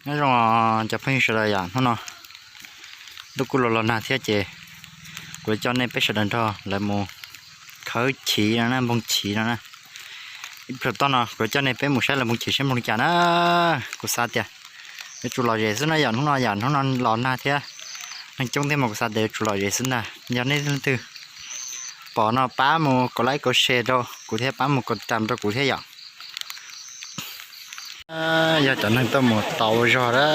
Nyob zoo cov phooj ywg sawv daws yom, hnub no ntuj kuj los los nag thiab ces kuv yuav coj nej peb sawv daws nrog lawv mus khawb chiv no na, npoo chiv no na. Ib pliag tom no kuv yuav coj nej peb mus saib lawv npoo chiv saib npoo li cas na. Kuv xav tias yuav tsum lom zem xwb na yom, hnub no yom, hnub no los nag thiab neeg coob thiab mas kuv xav tias yuav tsum lom zem xwb ntag. Yog nej leej twg pom no pab mus kom like kom share rau kuv thiab pab mus kom tam rau kuv thiab yom. Yog cov neeg tuaj mus tau ua zog a,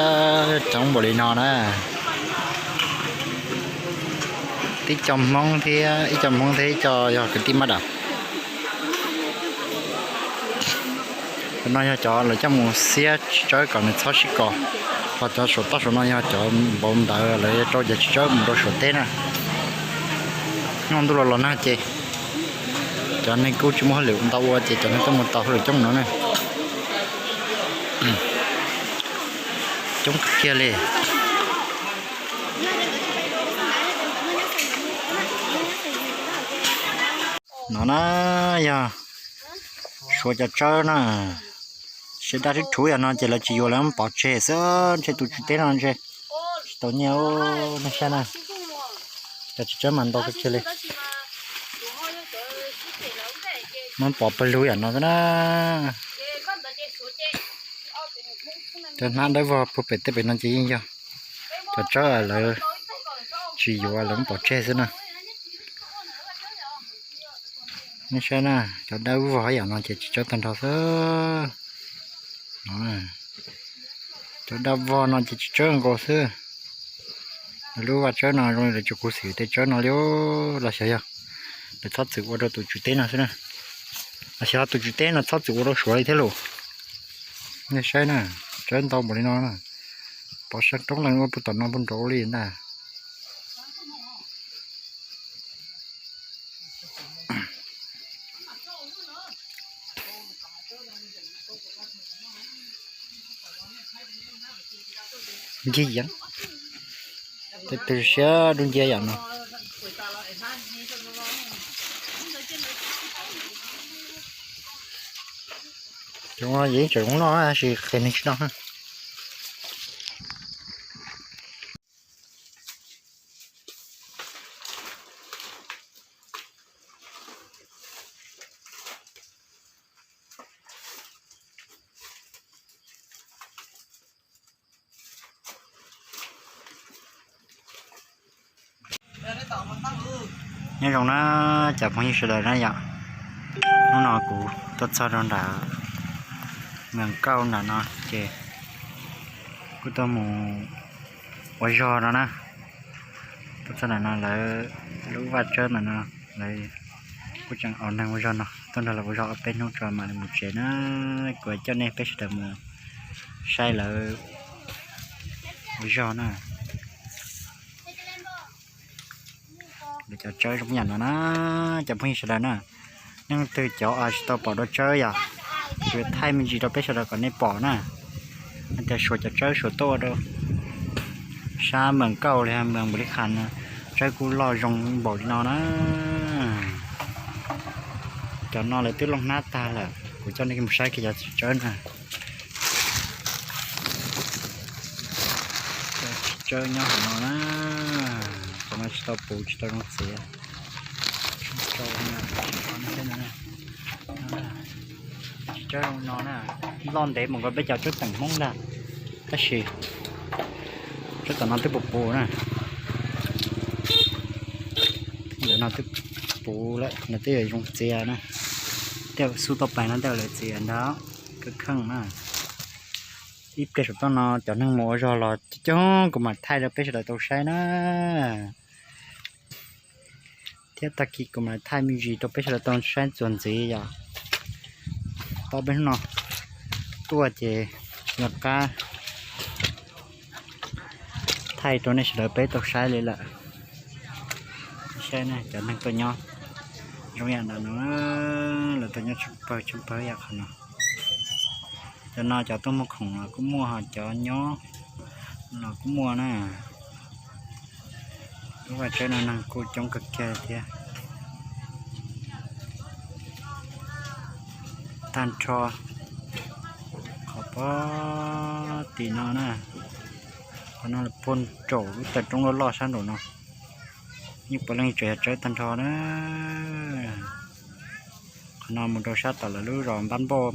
coob npaum li no na. Tib co Hmoob thiab ib co Hmoob thiab ib co yog kwv tij mab dam. Cov no yog cov lawv coj mus xiab txiv tsawb kom nws txhob sib kos, ho cov saum toj saum no yog cov npau ntawv lawv yuav rau cov txiv tsawb mus rau Suav teb na. Hnub ntuj los los nag ces cov neeg kuj tsis muaj hauj lwm ntau ua ces cov neeg tuaj mus tau hauj lwm coob no na. Coob kawg kiag li. No na yog Suav cov tsawb na, siav daj rhwb rhuv yam no ces lawv tsis yuav, lawv pov tseg xwb. Ntshe tus tswv teb no ntshe tsis tau nyiaj, nej saib na. Cov txiv tsawb mas ntau kawg kiag li. Muab pov pawg lug yam no xwb na. Cov hnab dawb vog puag pem tej pem no ces yeej yog cov tsawb lawv tsis yuav, lawv muab pov tseg xwb na. Nej saib na, cov dawb vog yam no ces txiv tsawb tag nrho xwb. Cov dawb vog no ces txiv tsawb nkaus xwb. Lub vaj tsawb no zoo li lawv tsis khuv xim tej tsawb no li, los xyov yog lawv txhob txwm ua rau tus tswv teb no xwb na. Los xyov tus tswv teb no txhob txwm ua rau Suav li thiab lauj. Nej saib na, tsawb ntau npaum li no, pov sab roob leej ua puag tom no puag nraud li ntag. Ncig yeev, tes tus siab dub nciab yam no. Cov yeej tseem zoo noj tab sis qhia neeg tsis noj. Nyob zoo na cov phooj ywg sawv daws na yom, hnub no kuv tuaj txog rau nram Mees Kauj nram no ces kuj tuaj mus ua zog no na. Tuaj txog nram no lawv lub vaj tsawb ntawm no, lawv kuj tseem au neeg ua zog no, tuaj nrog lawv ua zog ob peb hnub tso mam li mus tsev na. Kuv coj nej peb sawv daws mus saib lawv ua zog na. Lawv cov tsawb zoo yam no na, cov phooj ywg sawv daws na. Nej leej twg cov tsis tau pom dua tsawb yog kuv yuav thaij me ntsis rau peb sawv daws kom nej pom na. Hais tias Suav cov tsawb Suav tuaj ua rau sab Mees Kauj li Mees Npaus Lis Khas no, tsawb kuj loj zoo npaum li no na. Cov no lawv twb looj hnab tag lawm, kuv coj nej mus saib kiag cov tsawb na. Tsawb nyob hauv no na, cov no tsis tau puv tsis tau zoo txiav. Tsawb no na, loj ntev mus nkaus peb cov tsawb teem Hmoob ntag, tab sis tsawb tom no twb puv puv na. Ntawm no twb puv lawm, nws twb yuav zoo txiav na. Tej xub tau pais no tej lawv txiav ntag, kheej kheej na. Ib pliag saum toj no cov neeg mus ua zog los coob coob, kuv mam thaij rau peb sawv daws tau saib na. Thiab tag kis kuv mam thaij me ntsis rau peb sawv daws tau saib txuas ntxiv yom. Tau peb hnub no tuaj ces yog qab thaij rau nej sawv daws peb tau saib li lawm. Saib cov neeg tuaj nyob zoo yam ntawm no, lawv tuaj nyob tsheej pawg tsheej pawg yam qhov no. Cov no cov tuaj muag khoom los kuj muaj, ho cov nyob los kuj muaj na. Lub vaj tsawb no neeg kuj coob kawg kiag thiab. Tag nrho Ho pog tim no na, qhov no puag nraum lub taw roob loj loj sab nraum no, yeej puav leej tseem yog tsawb tag nrho na. Qhov no mus rau sab tom lawv lub zos Npab Npauj,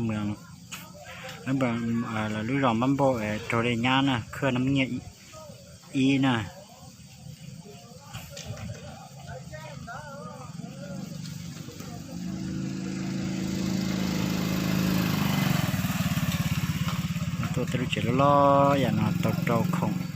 lawv lub zos Npab Npauj raug li nyab na, khwj nab nyiaj ib na. Tuaj tej lub tsev loj loj yam no tau rau khoom